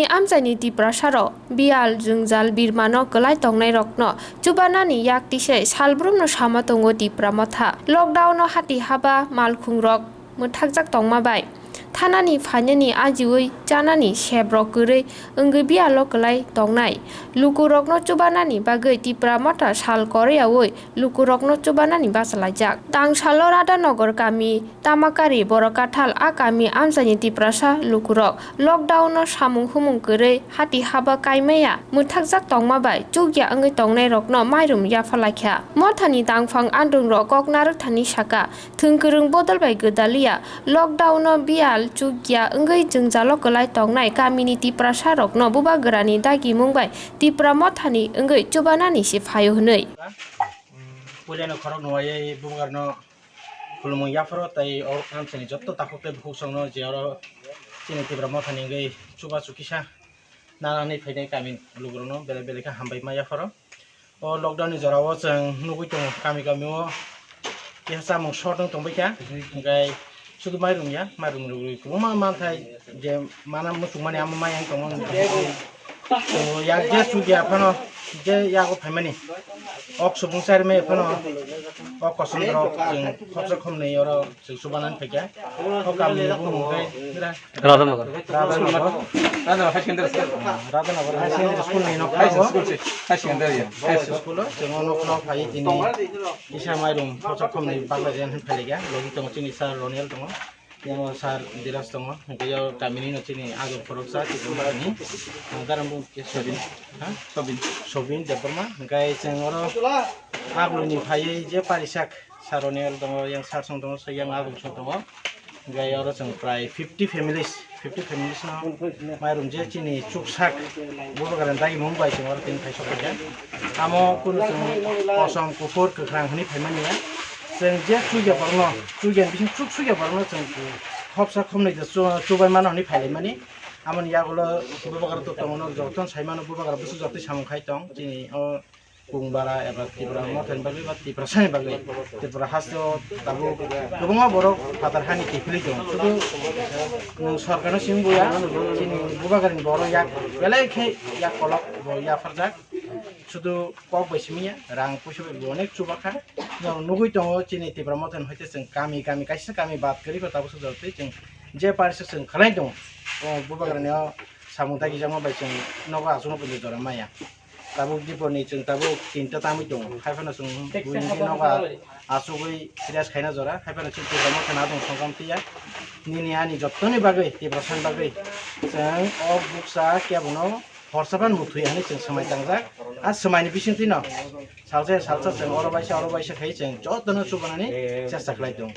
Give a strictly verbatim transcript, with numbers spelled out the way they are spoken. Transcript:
Amchaini Tiprasarok biyal jwngjal birmano kwlai tongnairokno chubanani yak tisai salbrumno sama tongo Tipra Motha. Lockdown-o hati haba malkhungrok mwthakjak tongma bai thanani phainani ajiui chanani sebrok kwrwi wngwi biyalo kwlai tongnai lukurokno chubanani bagwi Tipra Motha sal koreyaui lukurokno chubanani bachalaijak. Tangsalo Radhanagar kami Tamakari Borok Kathal a kami amchaini Tiprasa lukurok lockdown-o samung humung kwrwi hati haba kaimaya mwthakjak tongma bai chukya wngwi tongnairokno mairum yaphalaikha. Mothani tangphang andungrok kok narwkthani saka, thwng kwrwng bodol bai gwdaliya, lockdown-o biyal chukya wngwi jwngjalo kwlai tongnai kamini Tiprasarokno bubagrani dagimung bai Tipra Mothani wngwi chubanani se phaio hwnwi. Puilano khorok nuwaiwi bubagrano khulumung yapharo tei o amchaini jotto takhuk tei bukhuksongno je oro chini Tipra Mothani wngwi chubachu kisa nanani phainai kami lukurokno belai belai khe hambai ma yapharo. O lockdown ni jora o chwng nugui tongo kami kami o keha chamung short wng tongbai kha, hwnkhe sudu mairum ya, mairum rwgwi kwbangma manthai je mana muchungmani amo mai ang tongmani. Tongo yak je chukya phano je yago phaimani ok subung charimai phano ok kosom rok chwng khorsa khomni oro chwng chubanani phaikha. O kami ni bumung khe Radhanagar. Radhanagar. Radhanagar High Secondary School. Radhanagar High Secondary School ni nok High thango. School se, High Secondary, High High School. School o chwng o nok no phai tini isa mairum khorsa khomni bagla jen hin phailaikha. Logi tongo chini sir Roniel tongo. Yang o sir Diraj tongo. Hwnkhe o kamini no chini agom khoroksa chini Darambung ke Sobin. Ha? Sobin. Sobin Debbarma. Hwnkhe chwng oro agluni phaiwi je parisak sir Roniel tongo, yang sir song tongo, yang agom song tongo. Hwnkhe oro chwng prai fifty families, fifty families no mairum je chini chuksak bubagrani dagimung bai chwng oro tini phai sokphaikha. Amo kunu chwng kosom, kuphur, kwkhwrang hwnwi phaimani ya. Chwng je chukya borokno, chukya ni bising chuk chukya borokno chwng khopsa khopnwi de chu-, chubai mano hwnwi phailaimani. Amoni yagulo bubagra to tongo, jotono sai mano bubagra bwswk jotoi samung khai tong chini o Kungbara eba Tipra Mothani bagwi ba Tiprasani bagwi. Tripura hasteo tabuk kwbangma borok phatar hani kiphilwi tongo. Sudu nwng sorkarno simi buya, chini bubagrani borok yak belai khe yak kolok bo yapharjak. Sudu kok bai simi ya, rang puisa bai bo onek chubakha. Nwng nugui tongo chini Tipra Mothani hoite chwng kami kami kaisa kami bad kwrwi kho tabuk sujak twi chwng je parisa chwng khlai tongo. O bubagrani o samung dagijakma bai chwng nogo achukno buini jora maya. Tabuk dipor ni chwng tabuk tinta tangwi tongo. Haiphano chwng buini nogo achugwi rest khaina jora. Haiphano chwng Tipra Motha nadong songkam tiya. Nini ani jottoni bagwi, Tiprasani bagwi chwng o buksa kebono horsa phano mukthuya hwnwi chwng swmai tangjak. A swmaini bisingtwino salsa salsa chwng oro baisa, oro baisa khai chwng jotono chubanani chesta khlai tongo.